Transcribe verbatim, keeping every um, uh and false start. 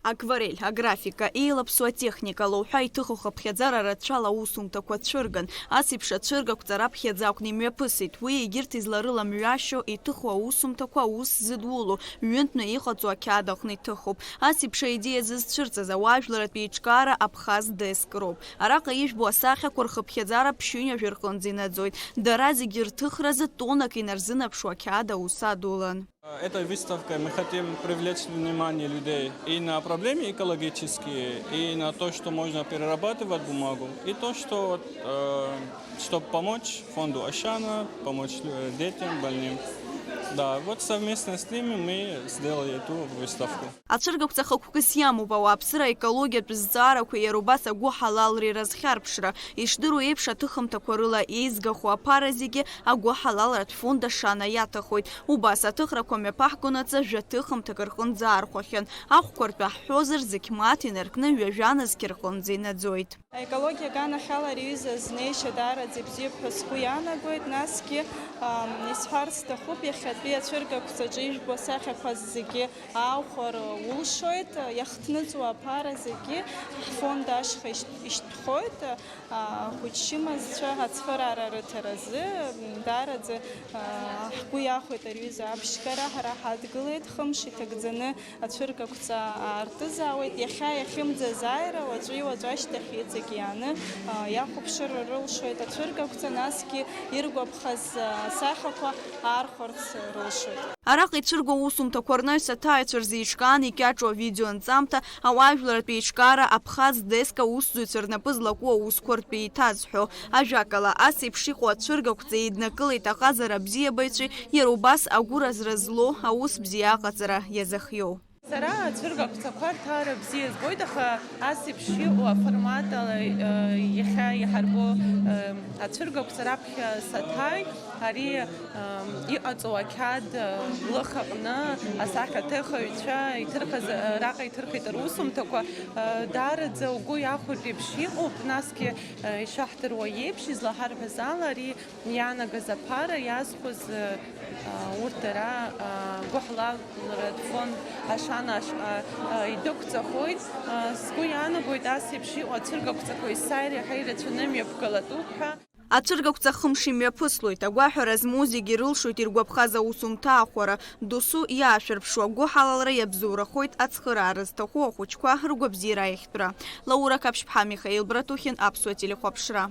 Акварель, аграфика, еилаԥсоу атехника лоуҳәа иҭыху хыԥхьаӡара рацәала аусумҭақәа цәырган. Ас еиԥш ацәыргақәҵа раԥхьаӡа акәны имҩаԥысит. Уи егьырҭ изларыламҩашьо иҭыху аусумҭақәа аус зыдуло, ҩынтәны иҟаҵоу ақьаад аҟны иҭыхуп. Ас еиԥш аидеиа зызцәырҵыз ауаажәларратә еиҿкаара Абхаз Деск роуп. Араҟа ижәбо асахьақәа рхыԥхьаӡара ԥшьынҩажәа рҟынӡа инаӡоит. Дара зегьы рҭыхразы тоннак инарзынаԥшуа ақьаад аус адулан. Этой выставкой мы хотим привлечь внимание людей и на проблемы экологические, и на то, что можно перерабатывать бумагу, и то, что вот, э, чтобы помочь фонду Ашана, помочь, э, детям больным. Да, вот совместно с ними мы сделали эту выставку. Ацәыргақәҵа хықәкыс иамоуп ауааԥсыра аекологиатә зҵаарақәа иара убас агәыҳалалреи разхьарԥшра. Ишдыру еиԥш, аҭыхымҭақәа рыла еизгахо аԥара зегьы агәыҳалалратә фонд Ашана иаҭахоит. Убас аҭыхрақәа мҩаԥаҳгонаҵы жәа ҭыхымҭак рҟынӡа аархәахьан. Ахәқәа ртәы ҳҳәозар, зықь мааҭ инаркны ҩажәа нызқь рҟынӡа инаӡоит. Аекологиа аганахьала ари аҩыза азнеишьа даараӡа ибзиоуп ҳәа сгәы иаанагоит, насгьы, ам, исҳәарц сҭахуп, иахьатәи ацәыргақәҵаҿы ижәбо асахьақәа зегьы аахәар улшоит, иахҭныҵуа аԥара зегьы ҳфонд ашьха ишьҭ-, ишьҭәхоит, а, ахәыҷ чымазцәа ацхыраара рыҭаразы, м, даараӡа, а, ҳгәы иахәеит ари аҩыза аԥшьгара, ҳара ҳадгылеит хымш иҭагӡаны. Ацәыргақәҵа аартызаауеит, иахьа иахьымӡаз ааира, уаҵәи уаҵәы ашьҭахь иҵегь иааны, а, иахәаԥшыр рылшоит ацәыргақәҵа, насгьы иргәаԥхаз, а, асахьақәа аархәарц рылшоит. Араҟа ицәыргоу аусумҭақәа рнаҩс аҭааҩцәа рзы еиҿкаан икьаҿу авидеонҵамҭа, ауаажәларратә еиҿкаара Абхаз Деск аусзуҩцәа рнапы злаку аусқәа ртәы еиҭазҳәо. Ажәакала, ас еиԥш иҟоу ацәыргақәҵа еиднакылеит аҟазара абзиабаҩцәеи иара убас агәыразра злоу аус бзиа аҟаҵара иазыхиоу. Сара ацәыргақәҵақәа рҭаара бзиа збоит, аха ас еиԥш иҟоу аформат ала, э, иахьа иҳарбо, э, ацәыргақәҵа раԥхьа саҭааит. Ари, э, иҟаҵоу ақьаад, э, лыхаҟны асахьаҭыхыҩцәа иҭырхыз, э, араҟа иҭырхит русумҭақәа, э, даараӡа угәы иахәартә еиԥш иҟоуп, насгьы, э, ишаҳдыруа еиԥш, излаҳарҳәаз ала, ари иаанагаз аԥара иазхәаз, э, э, урҭ дара, э, гәыҳалалратә фонд Ашана аш-, э, э, идәықәҵахоит. Э, сгәы иаанагоит, ас еиԥш иҟоу ацәыргақәҵақәа есааира иаҳа ирацәаны мҩаԥгалатәуп ҳәа. Ацәыргақәҵа хымш имҩаԥыслоит, агәаҳәара змоу зегьы ирылшоит иргәаԥхаз аусумҭа ахәара, досу иаашәырԥшуа агәыҳалалра иабзоурахоит ацхыраара зҭаху ахәыҷқәа ргәабзиара аиӷьтәра. Лаура Қаԥшьԥҳа, Михаил Братухин, Аԥсуа телехәаԥшра.